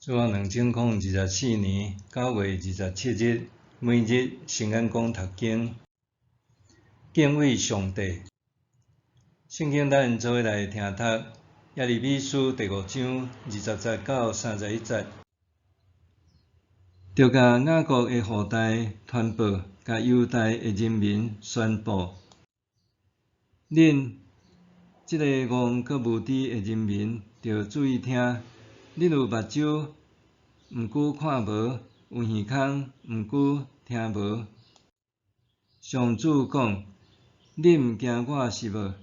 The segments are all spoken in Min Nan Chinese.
主後2024年9月27日，每日聖言講讀經，敬畏上帝。聖經咱做伙來聽讀耶利米書第五章20節到31節。著共雅各的後代傳報，共猶大的人民宣布：恁這个戇閣無知的人民，著注意聽。恁有目睭，毋過看無；有耳孔，毋過聽無。上主講：恁毋驚我是無？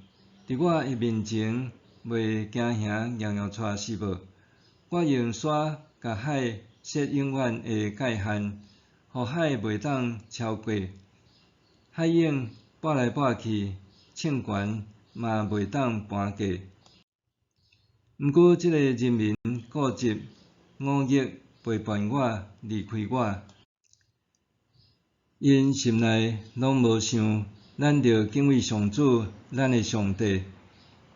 佇我的面前袂驚嚇搖搖掣是無？我用沙共海設永遠的界限，予海袂當超過。海湧跋來跋去，衝懸嘛袂當盤過。毋過，這个人民固執、忤逆、背叛我、離開我，𪜶心內攏無想，咱著敬畏上主，咱的上帝。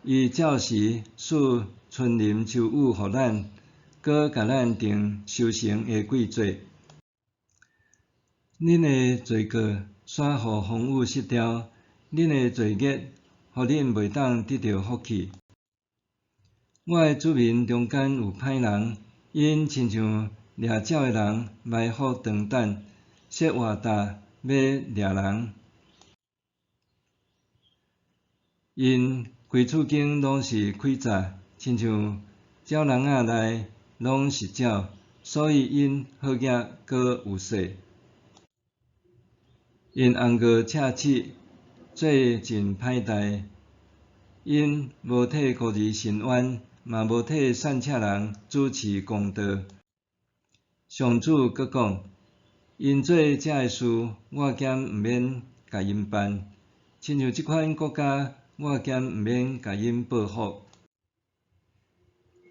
伊照時賜春林秋雨予咱，閣共咱定收成的季節。恁的罪過煞予風雨蝕掉，恁的罪孽予恁袂當得著福氣。我的子民中間有歹人，𪜶親像掠鳥的人埋伏長等，設活罩欲掠人。𪜶規厝間攏是詭詐，親像鳥籠仔內攏是鳥，所以𪜶好額閣有勢。𪜶甕過切齒，做盡歹代。𪜶無替孤兒伸冤，嘛無替散赤人主持公道。上主閣講：𪜶做這个事，我兼毋免共𪜶辦。親像這款國家，我兼毋免共𪜶報復。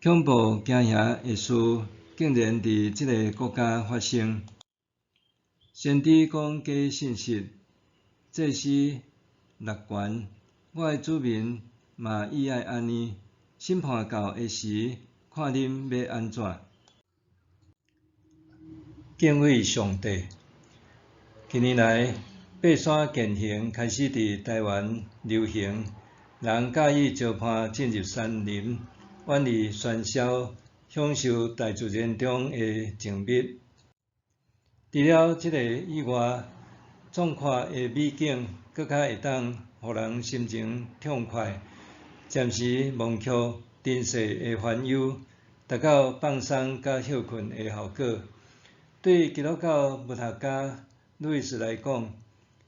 恐怖驚嚇的事，竟然佇這个國家發生。先知講假信息，祭司掠權，我的子民嘛意愛按呢。審判到的時，看恁欲按怎？敬畏上帝。近年來，爬山健行開始佇台灣流行，人佮意相伴進入山林，遠離喧囂，享受大自然中的靜謐。除了這个以外，壯闊的美景閣較會當予人心情暢快，暫時忘卻塵世的煩憂，達到放鬆佮歇睏的效果。對基督教佛學家路易斯來講，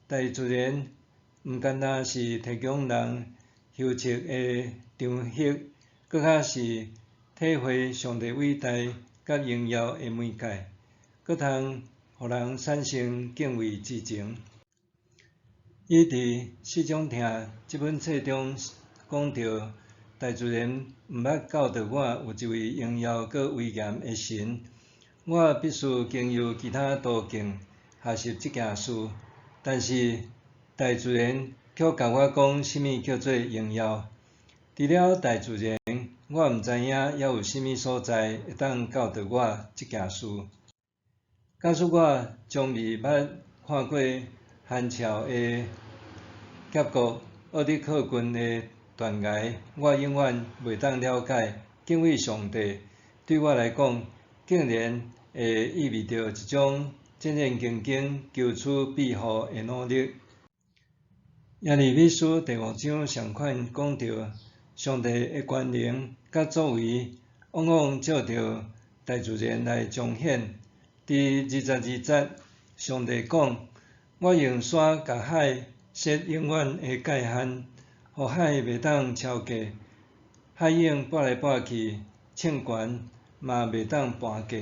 大自然毋干焦是提供人休息的場域，閣較是體會上帝偉大佮榮耀的媒介，閣通予人產生敬畏之情。伊佇《四種疼》這本冊中講著，大自然毋捌教導我有一位榮耀閣威嚴的神，我必須經由其他途徑學習這件事。但是大自然卻共我講啥物叫做榮耀。除了大自然，我毋知影猶有啥物所在會當教導我這件事。假使我從未捌看過寒峭的峽谷、奧迪克郡的斷崖，我永遠袂當了解敬畏上帝對我來講，竟然會意味著一種戰戰兢兢求取庇護的努力。耶利米書第五章仝款講著，上帝的權能佮作為，往往藉著大自然來彰顯。佇22節，上帝講：我用沙共海設永遠的界限，予海袂當超過，海湧跋來跋去，衝懸嘛袂當盤過。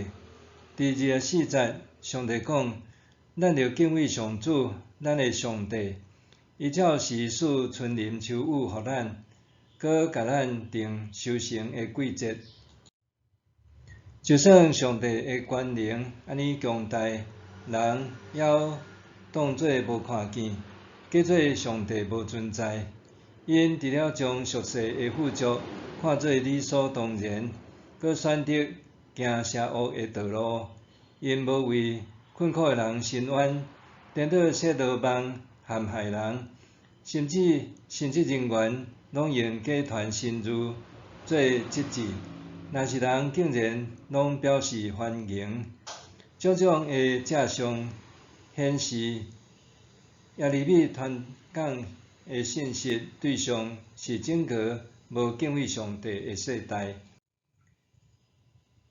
佇24節，上帝講：咱著敬畏上主，咱的上帝，伊照時賜春林秋雨予咱，閣共咱定收成的季節。就算上帝的權能按呢強大，人猶當做無看見，假做上帝無存在。𪜶除了將俗世的富足看做理所當然，閣選擇行邪惡的道路，𪜶無為困苦的人伸冤，顛倒設羅網陷害人，甚至神職人員攏用假傳神諭做質子，若是人竟然攏表示歡迎。種種的跡象顯示，耶利米傳講的信息對象是整個無敬畏上帝的世代。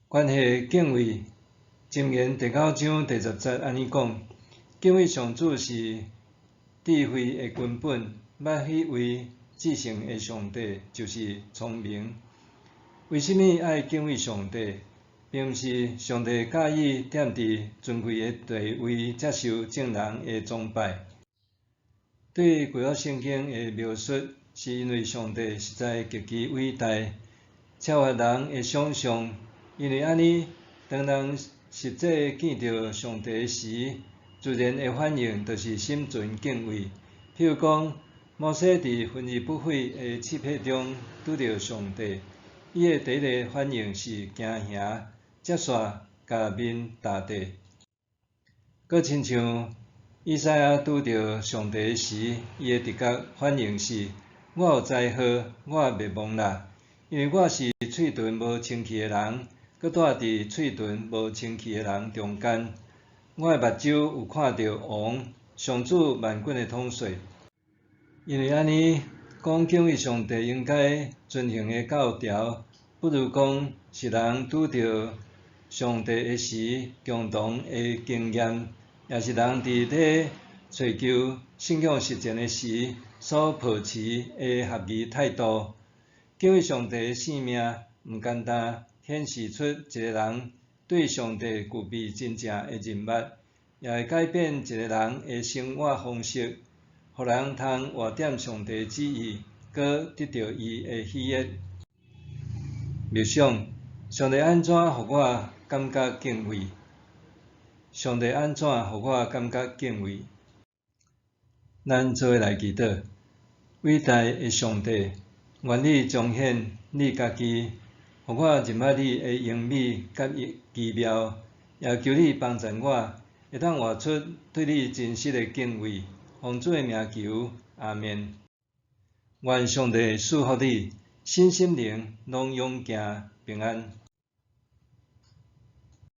關係敬畏，箴言第九章第十節按呢講：敬畏上主是智慧的根本，捌彼位至聖的上帝就是聰明。為啥物愛敬畏上帝？並毋是上帝佮意踮佇尊貴的地位接受眾人的崇拜。對舊約聖經的描述，是因為上帝實在極其偉大，超越人的想像。因為按呢，當人實際見著上帝時，自然的反應就是心存敬畏。譬如講，摩西佇焚而不悔的刺帕中拄著上帝，伊的第一个反應是驚嚇，接煞共面貼地。閣親像以賽亞拄著上帝時，伊的直覺反應是：我有災禍，我滅亡啦！因為我是喙唇無清氣的人，閣住佇喙唇無清氣的人中間。我的目睭有看著王，上主萬軍的統帥。因為按呢，講敬畏上帝應該遵行的教條，不如講是人拄著上帝的時共同的經驗，也是人佇咧揣求信仰實踐的時所抱持的合宜態度。敬畏上帝的生命，毋單單顯示出一个人對上帝具備真正的認捌，也會改變一個人的生活方式，予人通活踮上帝旨意，閣得著伊的喜悅。默想，上帝按怎予我感覺敬畏？上帝按怎予我感覺敬畏？咱做伙來祈禱，偉大的上帝，願你彰顯你家己，予我認捌你的榮美佮奇妙，也求你幫助我，會當活出對你真實的敬畏。奉主的名求，阿們。願上帝賜福你，身心靈攏勇健平安。